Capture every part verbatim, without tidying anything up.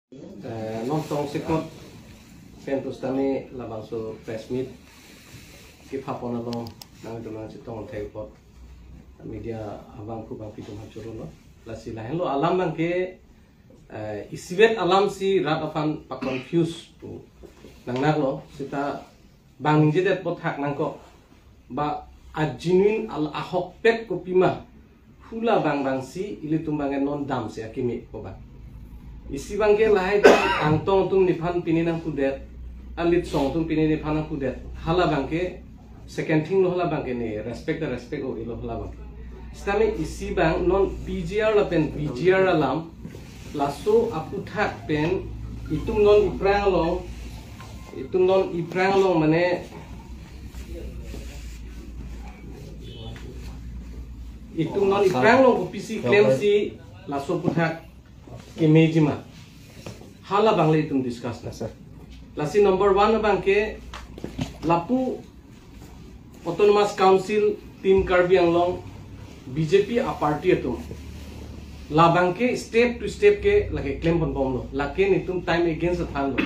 Eh, non tongsekot pen pusitame labangso press meet kepapon along nangtum nangchetong thek apot media abangphu abangpi atum aphan choro lo. Lasi lahenlo alam abangke, eh, isivet alam si rat aphan pa-confuse pu nangnaklo. Sita bang ningjedet apot thak nangkok. Ba a-genuine al ahokpet kopima hula abang abangsi ilitum abangke non damsi akimi ko ba. Isi abangke lahai ta Angtong atum nephan pini nangpudet, Alitsong atum pini nephan nangpudet. Hala abangke second thing lo, hala abangke ne respect ta respect o-elo hala abangke. Sitame isi abang non P G R lapen V G R alam laso aputhak pen itum non iphrang along, itum non iphrang along mane itum non iphrang along kopisi klemsi laso aputhak kemejima. Hala abang le itum discuss na. Sir. Lasi number one abangke lapu Autonomous Council Team Karbi Anglong B J P a-party atum. Labangke step to step ke lake klemponbomlo. Lake netum time against athanlo.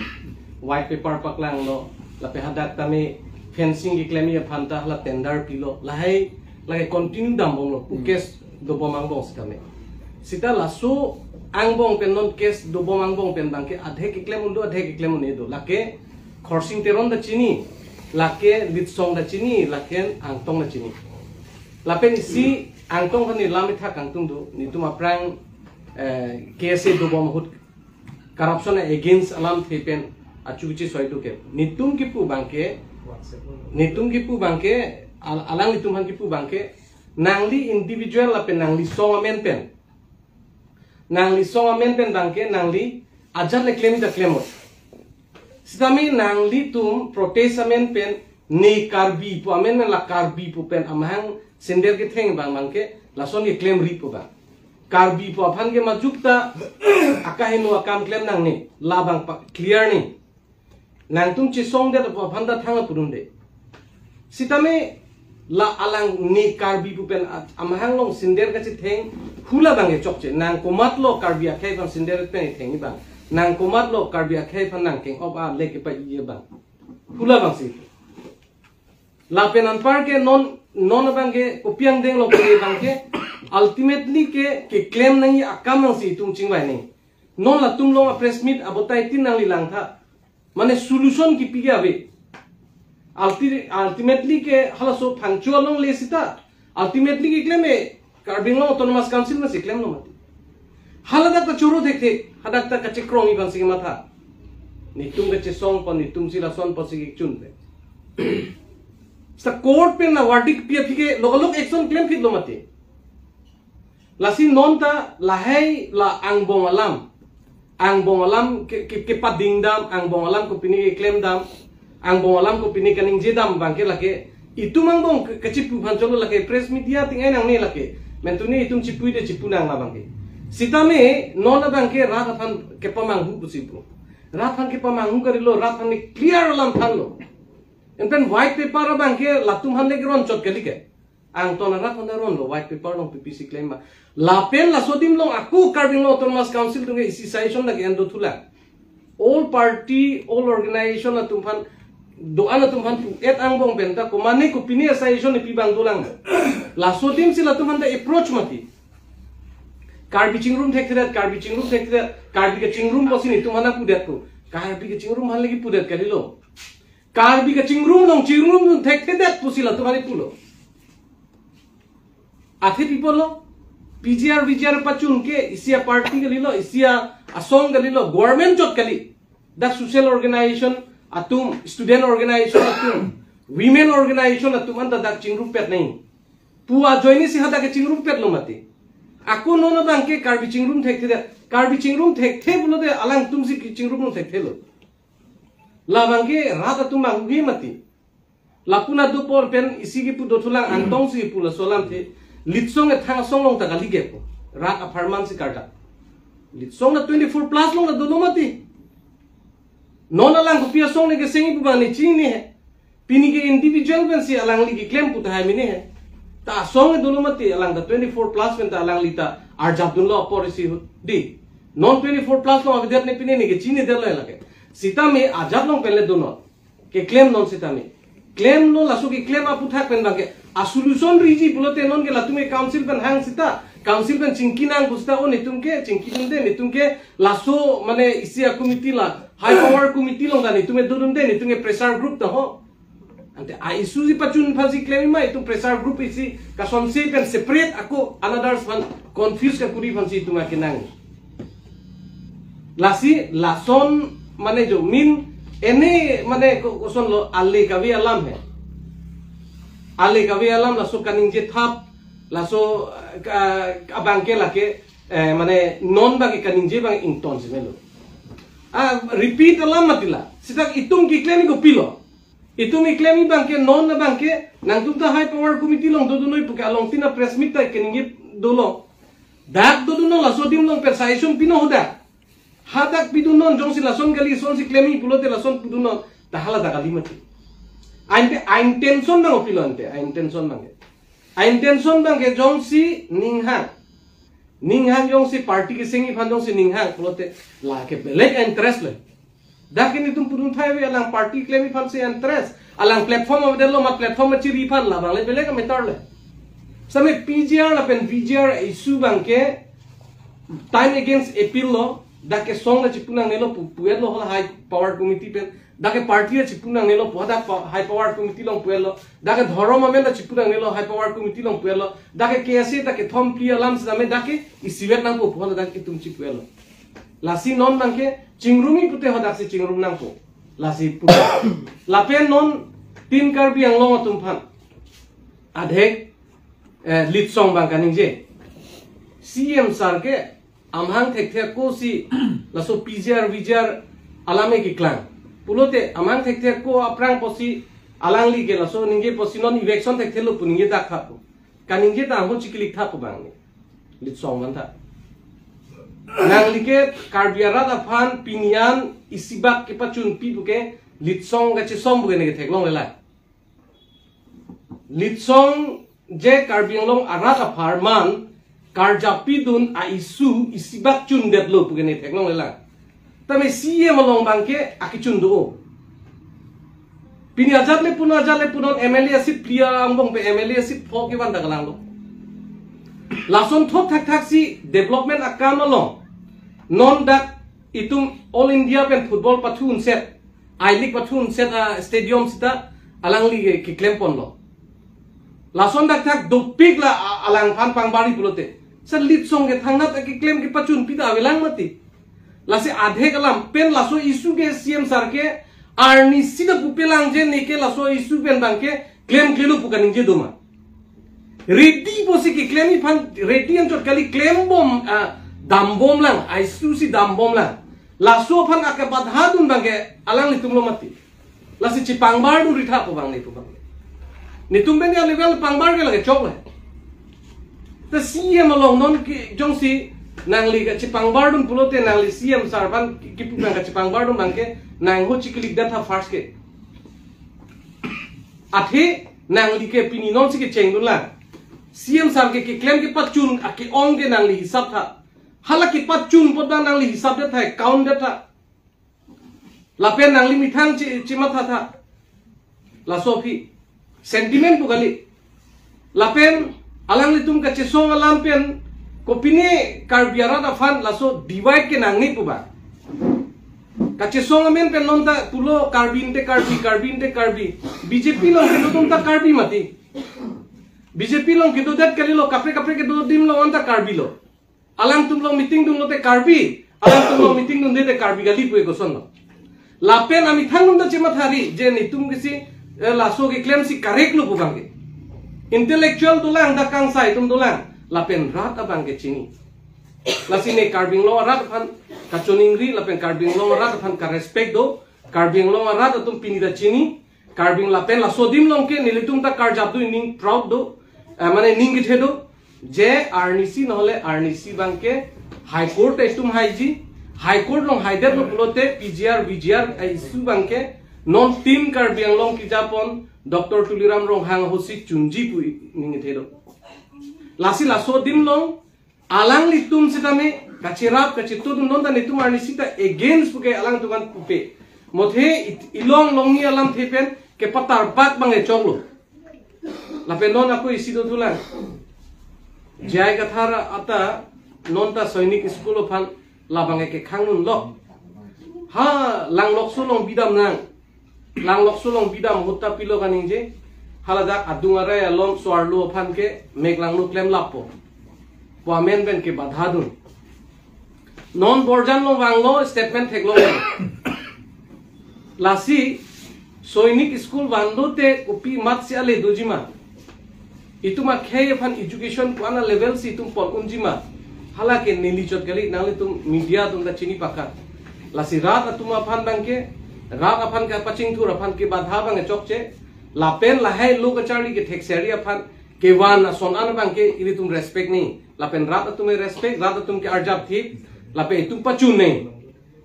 White paper paklanglo. Lapen hadak tame fencing keklem aphanta hala tender pilo. Lahai lake continue dambomlo. Pu case dobom angbong sitame. Sita laso angbong pen non case dobom angbong pen abangke adhe keklem un do, adhe keklem un-e do. Lake Khorsing Teron ta chini, lake Litsong ta chini, lake Angtong ta chini. Lapen isi Angtong aphan ne lam ithak kangtung do, netum aphrang, eh, K S A dobom ahut corruption against alamthe pen achu kechesoi do ke. Netum kipu abangke, netum kipu abangke, al- alanglitum aphan kipu abangke, nangli individual lapen nangli song amen pen. Nangli song amen pen abangke, nangli ajat le klem ta klem o. Sitame nanglitum protest amen pen ne Karbi pu amen pen la Karbi pu pen amahang sender ketheng abang abangke lason keklem ri pu abang. Karbi pu aphan ke majok ta akaheno akam klem nangne, labang pa clear ni. Nangtum chesongdet pu aphan ta thang apudunde. Sitame la alang ne Karbi pu pen a- amahang along sender kachetheng hula abangke chokche. Nang komatlo Karbi akhei aphan sender pen itheng abang. Nang komatlo Karbi akhei aphan nangkeng-op a lek kepa-i abang. Hula abangsi. Lapen anparke non, non abangke kopi angdeng lo ke abangke, ultimately ke keklem nangji akam nangsi itum chingvai nangji. Non latum along a-press meet abotai tin nangli langtha. Mane solution kipi ke ave. Ulti- ultimately ke halaso phangcho along le sita. Ultimately keklem e Karbi Anglong Autonomous Council masi klemlo mati. Hala dak ta choro thekthe, hadak ta kachekrong abangsi kematha. Netum kachesong pon, netum si lason pon si kechun pe. Sa court pen na verdict pi aphi ke lokalok action klemphitlo mati. Lasi non ta lahai la angbong alam. Angbong alam ke, ke, kepading dam, angbong alam kopine keklem dam, angbong alam kopine kaningje dam abangke lake. Itum angbong ke, kachipu aphan cholo lake press media ting ai nangne lake. Mentune itum chipuide chipu nang la abangke. Sitame non abangke rat aphan kepamanghu pusi pu. Rat aphan kepamanghu kalilo, rat aphan clear alam thanlo. Anpen white paper abangke latum aphan le keron chot kali ke. Angtong arat aphan ta ronlo, white paper along P P C klem ma. Lapen laso adim along ako Karbi Anglong Autonomous Council atum ke isi session lake endo thulang. All party, all organization atum aphan, do-an atum aphan pu-et angbong pen ta, komane kopine session ne pi abang dolang. Laso adim si latum aphan ta approach mati. Karbi chingrum thekthedet, Karbi chingrum thekthedet, Karbi kachingrum pusi netum aphan pudet pu. Karbi kachingrum aphan lagi pudet kalilo. Karbi kachingrum along chingrum dun thekthedet pusi latum aphan pulo. Athe pi apotlo, P G R, V G R pachun ke isi a-party kalilo, isi a-asong kalilo, government chot kali. Dak social organization atum, student organization atum, women organization atum anta dak chingrumpet nangji. Pu ajoine si hadak kachingrumpetlo mati. Ako non abangke Karbi chingrum thekthedet. Karbi chingrum thekthe pulote alangtum si kachingrum thekthelo. Labangke rat atum bang ugi mati. Lapu na do apor pen isi kipu dothulang, Angtong si kipu laso alamthe. Litsong kethang asong along ta kali ke pu. Rat apharman si kardak. Litsong na twenty-four plus along na dolo mati. Non alang kopi asong ne kesengji pu abang ne chini he. Pini ke individual pensi alangli keklem pu tahai mene he. Ta asong dolo mati, alang ta twenty-four plus pen ta alangli ta arjap dunlo apor isi hu. Di. Non twenty-four plus along avedet ne pine ne kechinidetlo lake. Sitame ajat along pen le donon. Keklem non sitame. Klemlo laso keklem aputhak pen abangke a solution riji pulote non ke latum ke council pen hang sita. Council pen chingki nang pu sita o netum ke chingkidunde netum ke laso mane isi a committee la high power committee along ta netum ke dodunde netum ke pressure group ta ho. Ante a issue si pachun aphansi klem ma itum pressure group isi kasonsi pen separate ako another aphan confuse kakuri aphansi itum akenang. Lasi lason mane jo min ene mane ko- kosonlo ale kave alam he. Ale kave alam laso kaningje thap laso eh, ka- abangke lake eh, mane non abangke kaningje abang ington si melo. Ah, repeat alam mati la. Sita itum keklem kopilo. Itum keklem abangke non abangke nangtum ta high power committee along dodunoi puke along tina press meet ta keningje dolo. Dak dodunoi laso adim along pen suggestion pino ho dak. Hadak pidunnon jongsi lason kali sonsi klem pulote lason pidunnon ta hala dak kali mati. Ante a intention abang kopilo ante a intention abangke. A intention abangke jongsi ninghang. Ninghang jongsi party kesengji aphan jongsi ninghang pulote lake belek interest le. Dak ke netum pudun thai ave alang party klem aphansi interest. Alang platform avedetlo ma platform achiri aphan labang le belek a matter le. Same P G R lapen V G R issue abangke time against appeal lo. Dak ke song le chipu nangnelo pu- pu-etlo hala high power committee pen. Dak ke party le chipu nangnelo pu hadak pa- high power committee along pu-etlo. Dak ke dhorom amen le chipu nangnelo high power committee along pu-etlo. Dak ke K S A dak kethom phli alam sitame dak ke isivet nangpo pu hala dak itum chipu-etlo. Lasi non abangke chingrumji pute hadaksi chingrum nangpo. Lasi pute. Lapen non Team Karbi Anglong atum aphan adhek eh, litsong abang kaningje. C M sir ke amahang thekthe ako si laso P G R V G R alam ke keklang. Pulote amahang thekthe ako aphrang pusi alangli ke laso ningje pusi non eviction thekthelo pu ningje dak tha pu. Kaningje ta ahut chikilik tha pu abang ne. Litsong abang tha. Nangli ke Karbi arat aphan pini an isibak kepachunpi puke litsong kachesong puke ne ketheklongle la. Litsong je Karbi Anglong arat apharman karjap pidun a issue isibak chundetlo puke ne theklongle la. Tame C M along abangke akechun do. Pini ajat le punon ajat le punon M L A seat phli angbong pen M L A seat pho kevan ta kalanglo. Lason thot thakthak si development akam along non dak itum All India pen football pathu unset, I-League pathu unset a stadium sita alangli ke- keklem ponlo. Lason dak thak dopik la a- alangphan pangbarji pulote. Sa litsong ke thangnat keklem kepachunpi ta avelang mati. Lasi adhek alam pen laso issue ke C M sir ke arnisi ta pupelang je ne ke laso issue pen abangke klemklelo pu kaningje doma. Ready pusi keklemji aphan ready anchot kali klembom ah, dambomlang, a issue si dambomlang. Laso aphan akebadhadun abangke alanglitumlo mati. Lasi chipangbardunri tha pu abang ne pu abang. Netum pen ya level pangbar ke lake chokle. Ta C M along non ke jongsi nangli kachipangbardun pulote nangli C M sir aphan ki- kipu abang kachipangbardun abangke nang ho chikilik dak tha first ke. Athe nangli ke pini nonsi kechengdunlang. C M sir ke keklem kepachun ake-ong ke nangli hisap tha. Hala kepachun apot abang nangli hisap det tha, count det tha. Lapen nangli methang chi- chimatha tha. Laso aphi sentiment pu kali. Lapen alanglitum kachesong alam pen kopine Karbi arat aphan laso divide ke nangne pu abang. Kachesong amen pen non ta pulo Karbi ante Karbi, Karbi ante Karbi. B J P along kedo atum ta Karbi mati. B J P along kedodet kalilo, kaprek kaprek kedo adim along anta Karbi lo. Alangtum along meeting dunlote Karbi, alangtum along meeting dunde te Karbi kali pu ekosonlo. Lapen amethang atum ta chemathari je netum kesi eh, laso keklemsi correct lo pu abangke. Intellectual dolang, dak kangsai atum dolang, lapen rat abangke chini. Lasi ne Karbi Anglong arat aphan kachoningri lapen Karbi Anglong arat aphan karespect do. Karbi Anglong arat atum pini ta chini. Karbi Anglong lapen laso adim along ke nelitum ta karjapdun ning proud do. Eh, mane ning kethe do. Je arnisi nohole arnisi abangke High Court etum haiji. High Court along haidetlo pulote P G R, V G R a issue abangke non Team Karbi Anglong kejapon Doctor Tuliram Ronghang ahutsi chunji pu ning kethe do. Lasi laso adim along alanglitum sitame Kachirap, kachitudun non ta netum arnisi ta against puke alangtum an pupe. Mothe it-, ilong longni alamthe pen kepatar bak bang e choklo. Lapen non ako isi dothulang. J I Kathar ata non ta Sainik School aphan labang e kekhang unlo. Ha, Langlokso along bidam nang. Langlokso along bidam ahut ta pilo kaningje. Haladak adung arai along so-arlo aphan ke mek langno klem lappo pu amen pen kebadha dun. Non Borjan along vanglo statement theklong. Lasi Sainik School vanlo te kopi mat si ale dojima. Itum akhei aphan education ko-an a level si itum pon unjima. Hala ke neli chot kali, nanglitum media atum ta chini pakar. Lasi rat atum aphan abang ke, rat aphan kepachingthur aphan kebadha abang e chokche. Lapen lahai lo kacharli kethek seri aphan kevan ason an abang ke ilitum respect ni. Lapen rat atum e respect, rat atum ke arjap thip, lapen itum pachun ni.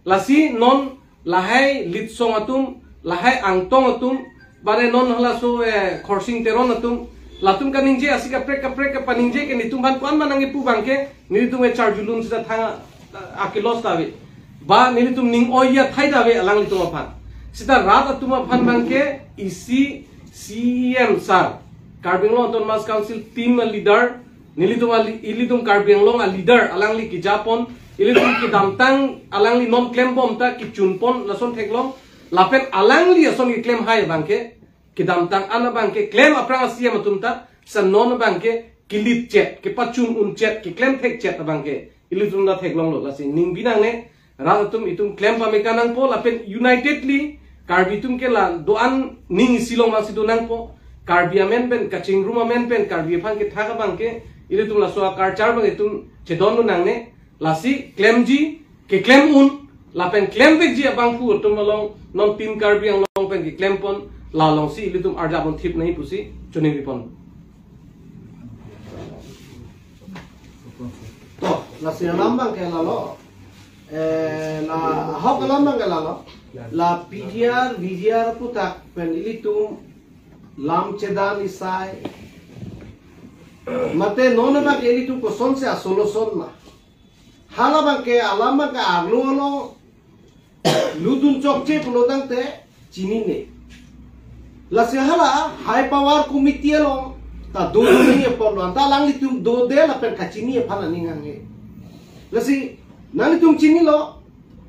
Lasi non lahai Litsong atum, lahai Angtong atum, bane non halaso, eh, Khorsing Teron atum, latum kaningje asi kaprek kaprek kapaningje ke netum aphan ko-an ma nangkipu abang ke, netum e charjulun sita thang, ah, akilos ta ave. Ba netum ning oi athai ta ave alanglitum aphan. Sita rat atum aphan abang ke isi C E M sir, Karbi Anglong Autonomous Council team a leader, nelitum ali-, ilitum Karbi Anglong a leader alangli kejapon, ilitum kedamtang alangli non klembom ta kechunpon lason theklong, lapen alangli ason keklem hai abang ke, kedamtang an abang ke klem aphrang a C E M atum ta, sa non abang ke kelitchet, kepachun unchet, keklem thekchet abang ke ilitum ta theklonglo. Lasi ning binang ne, rat atum itum klem pame kanangpo lapen unitedly Karbi atum ke la do-an ning isi along masi do nangpo. Karbi amen pen, kachingrum amen pen, Karbi aphan kethak abang ke, ilitum laso a culture abang itum chedon do nang ne. Lasi klemji, keklem un, lapen klem vekji abangphu atum along, non Team Karbi Anglong pen keklempon, la alongsi ilitum arjap un thip nai pusi, choningri pon. To, lasi alam abang ke lalo. Eh, la, ahok alam abang ke lalo. La P G R, V G R aphuthak pen ilitum lam chedan isai. Mate non abang ke ilitum kosonsi a solution ma. Hala abang ke alam abang ke arlo lo. Lutdun chokche pulo tangte chinine. Lasi hala high power committee along ta do do ni apor lo, anta alanglitum dode lapen kachini aphan aning hanghe. Lasi nanglitum chinilo,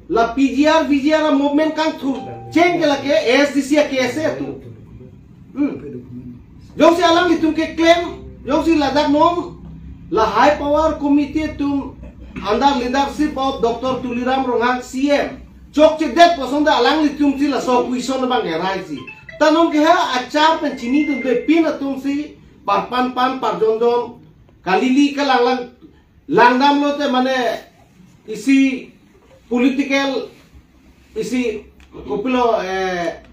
la P G R, V G R a movement kangthur cheng ke lake A S D C a K S A atum. Hmm. Jongsi alanglitum keklem, jongsi ladak non, la high power committee atum under leadership of Doctor Tuliram Ronghang C M chokchedet puson ta alanglitum si laso question abang ke raise ji. Ta non ke ha achar pen chinidunde pin atum si parpan pan parjonjon kalili kalanglang langdam lote mane isi political, isi kopilo, eh,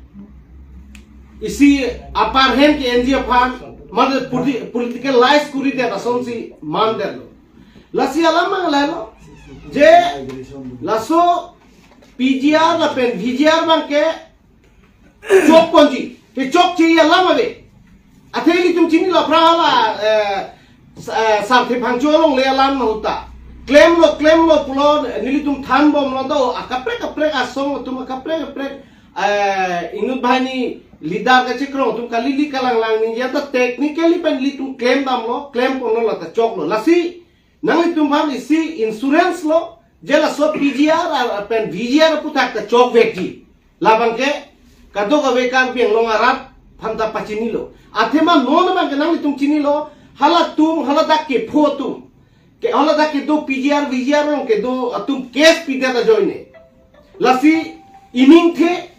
isi upper hand ke N G O aphan mane politi-, politicalize kuri de asonsi man de lo. Lasi alam abang lalo je laso P G R lapen V G R abang ke chokponji, kechokche alam ave. Athe ilitum chinilo aphrang hala, eh, sa-, eh, sarthe phangcho alongle alam ahut ta. Klemlo, klemlo pulo, nelitum thanbomlo do, akaprek kaprek asong atum, akaprek kaprek, eh, inut banghini leader kachekrong atum kalili kalanglang ningje ta technically pen ilitum klemdamlo, klemponlo la ta choklo. Lasi nanglitum aphan isi insurance lo, je laso P G R a-, pen V G R aphuthak ta chokvekji. Labang ke kadokave Karbi Anglong arat aphan ta pachinilo. Athema non abang ke nanglitum chinilo, halatum, haladak kepho atum, ke haladak kedo P G R, V G R along kedo atum case pidet ajoine. Lasi iningthe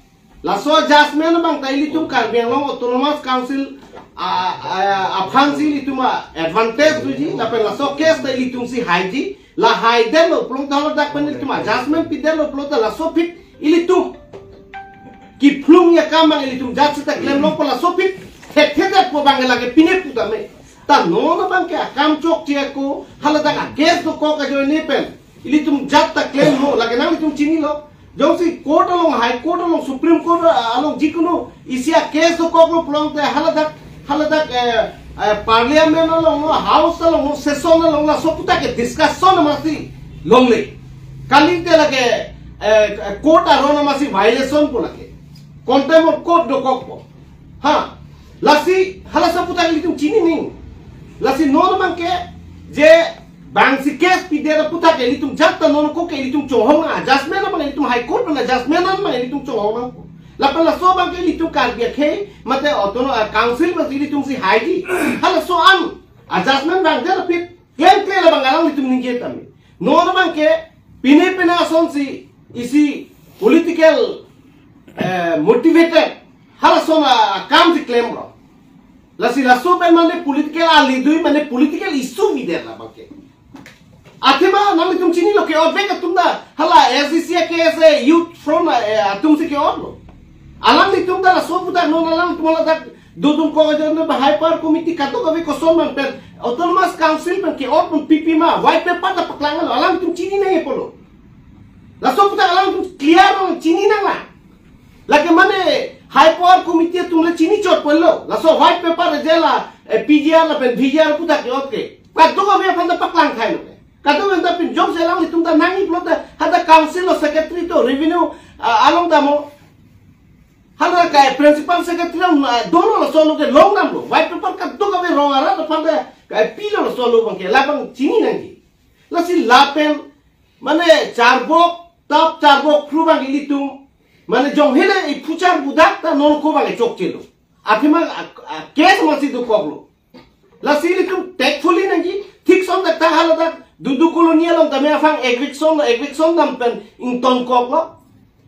laso judgment abang ta ilitum Karbi Anglong Autonomous Council a, a, aphansi ilitum a advantage doji, lapen laso case ta ilitumsi haiji, la haidetlo pulote haladak pen ilitum a judgment pidetlo pulote laso aphi ilitum kephlung akam abang ilitum judge ta klemlo pu laso aphi thekthedet pu abang lake pine pu tame. Ta non abang ke akam chokche ako, haladak a case dokok ajoine pen ilitum judge ta klemlo, lake nanglitum chinilo. Jongsi court along, High Court along, Supreme Court along, jikunu isi a case dokoklo pulote haladak, haladak, eh, eh, Parliament along lo, House along lo, session along laso aphuthak ke discussion masi longle. Kalite lake, eh, court aron amatsi violation po lake. Contempt of court dokokpo. Ha. Lasi halaso aputhak ilitum chini ning. Lasi non abangke je bangsi case pidet aputhak ilitum jat ta non ako ke ilitum chonghong nang, judgment abang ilitum High Court pen judgment an abang ilitum chonghong nang. Lapen laso abangke ilitum Karbi akhei mate autonomous, ah, council abangsi ilitum si haiji. Halaso an a judgment abang det aphi klem klem abang alanglitum ningje tame. Non abangke pine pine asonsi isi political, eh, motivated halason akam si klemlo. Lasi laso pen mane political alidui mane political issue pidet labangke. Athema nanglitum chinilo ke-ot vek atum ta hala S D C a K S A Youth Front, eh, atumsi ke-otlo. Alanglitum ta laso aputhak non alanglitum ladak dodun ko ajon ba High Power Committee kadokave koson man pen Autonomous Council pen ke-ot pen pipi ma white paper ta paklanglo, alanglitum chini nangji pulo. Laso aputhak alanglitum clear nang chini nanglang. Lake mane High Power Committee atum le chini chot pulo. Laso white paper je la, eh, P G R lapen V G R aputhak ke-ot ke. Kadokave aphan ta paklang thailo ke. Kadokave ta pinjong selang itum ta nangji pulote hadak council lo secretary to revenue, ah, along damo. Hala kai principal secretary along, ah, dolo laso alo ke long damlo. White paper kadokave rong arat aphan ta kai pilo laso alo abangke labang chini nangji. Lasi lapen mane charbok tap charbok phru abang ilitum mane jong hele iphu char budak ta non ako abang chokchelo. Athema a, a, case amatsi dokoklo. Lasi ilitum tactfully nangji, thik son dak ta haladak Dudu Colony along tame aphan eviction lo, eviction dam pen ingtonkoklo.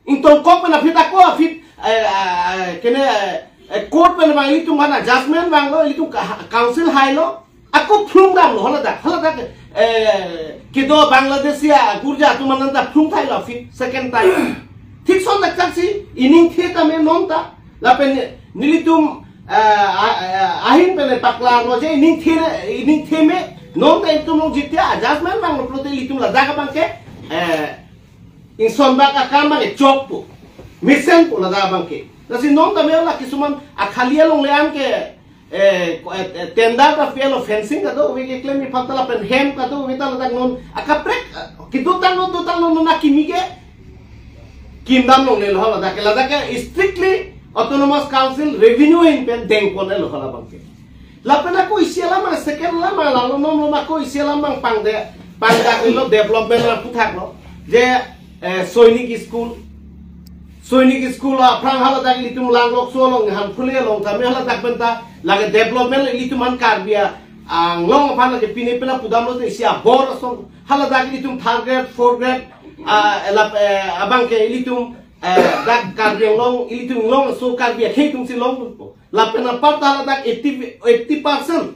Ingtonkok pen aphi ta ako aphi, eh, eh, kene, eh, eh, court pen abang ilitum aphan judgment vanglo, ilitum ka, council hailo. Ako phlung damlo haladak, haladak, eh, kedo Bangladeshi agurja atum an ta phlung thailo aphi second time. Thik son dak taksi iningthe tame non ta. Lapen nelitum, eh, a, a, ahin pen paklarlo je iningthe, iningthe me non ta itum along jitia judgment vanglo pulote ilitum ladak abangke, eh, ingson bak akam abang chokpo. Mesenpo ladak abangke. Lasi non tame la kisuman akhali along le-an ke, eh, ko, eh, eh, tendang ta fail of fencing kadokave keklem iphan ta lapen hem kadokave ta ladak non akaprek, eh, kedotang non dotang non non akimi ke kim dam longlelo ladak ke, ladak ke strictly Autonomous Council revenue ahin pen dengpon-elo halabangke. Lapen ako isi alam abang second alam abang lalo non non ako isi alam abang pangde pangdak lo development alam aputhak lo. Je, eh, Sainik School. Sainik School aphrang haladak ilitum Langlokso along, Hanphule along tame haladak pen ta lake development ilitum aphan Karbi Anglong aphan lake pine pine pudamlo te isi abor ason. Haladak ilitum third grade, fourth grade, ah, elap, eh, abangke ilitum, eh, dak Karbi Anglong, ilitum Inglongso Karbi akhei atumsi longdunpo. Lapen apar ta haladak eighty, eighty percent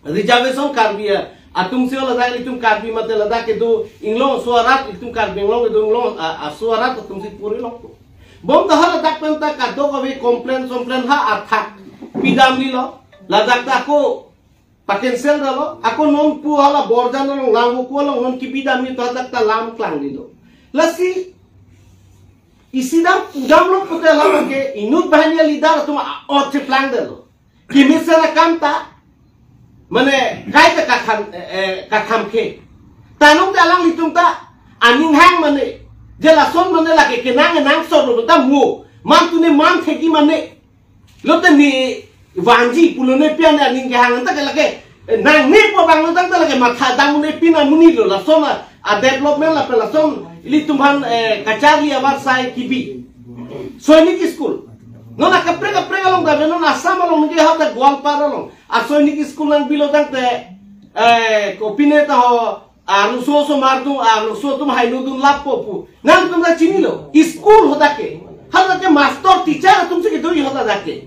reservation Karbi, eh, atumsi ladak ilitum Karbi mate ladak kedo Inglongso arat ilitum Karbi Anglong kedo Inglong, ah, aso arat atumsi puri longpo. Bom ta haladak pen ta kadokave complain complain ha athak pidamlelo. Ladak ta ako pa-cancel damlo. Ako non pu hala Borjan along Langvoku along non kepidamji to hadak ta lam klanglelo. Lasi isi dam pudamlo pute halabangke inut banghini a-leader atum a-ot cheplangdetlo. Kemesen akam ta mane kaita kakham, eh, eh, kakham ke. Tanong te alanglitum ta aning hang mane je lason mane lake kenang nang sor lo ta mo. Man tune man thekji mane. Lote ne vanji pulo ne pian aning kehang ta ke lake, eh, nang ne po abang lo tang ta lake matha dam ne pina muni lo lason a-development lapen lason ilitum aphan, eh, kacharli avarsai kebi. Sainik School. Non akaprek kaprek along ta non Assam along ningke ha ta Goalpara along. A-Sainik School nangbilo tangte, eh, kopine ta ho, arloso osomar atum, arloso atum haino dunlappo pu. Nangtum ta chinilo. School hadak ke. Hadak ke master teacher atumsi kedo hadak ke.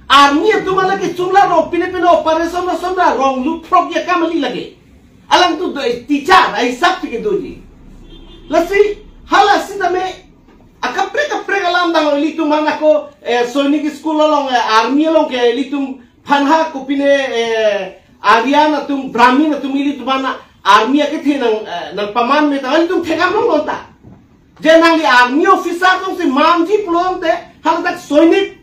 Army atum lake chunla rong pine pine operation ason ta rong luthrokji akam kali lake. Alangtum do teacher ahisapsi kedoji. Lasi hala sitame akaprek kaprek alam dang ilitum aphan ako, eh, Sainik School along, eh, army along ke ilitum aphan ha kopine, eh, Aryan atum, Brahmin atum ilitum aphan army akethe nang, eh, nangpaman me ta ilitum thekam longlo ta. Je nangli army officer atumsi manji pulote haladak Sainik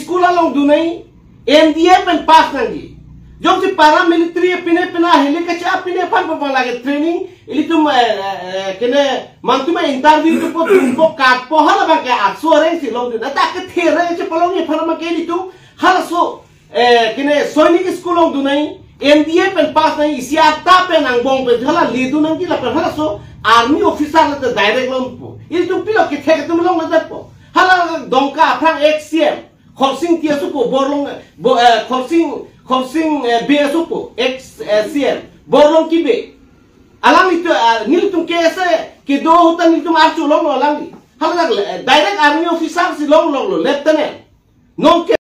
School along dun nangji, N D A pen pass nangji. Jongsi paramilitary pine pine helicopter pine aphan pa lake training Ilitum, eh, eh, eh, kene mantum interview tupo, tumpo, katpo, hala abang ke aso areng si longdun. Ata kethe areng si palongji aphan abang ke ilitum halaso, eh, kene Sainik School longdun nangji, M D A pen pass nangji, isi ata pen angbong pen hala ledun nangji lapen halaso army officer le ta direct longpo. Ilitum pilo kethek atum longledetpo. Hala Dongka aphrang ex C M Khorsing Engti asopo, Borlong, bo, eh, Khorsing, Khorsing, eh, Bey asopo, ex, eh, C M Borlongki Bey. Alangli tu, ah, nelitum K S A kedo ahut ta nelitum archu longlo alangli. Hala dak le, eh, direct army officer si long longlo, lieutenant. Non ke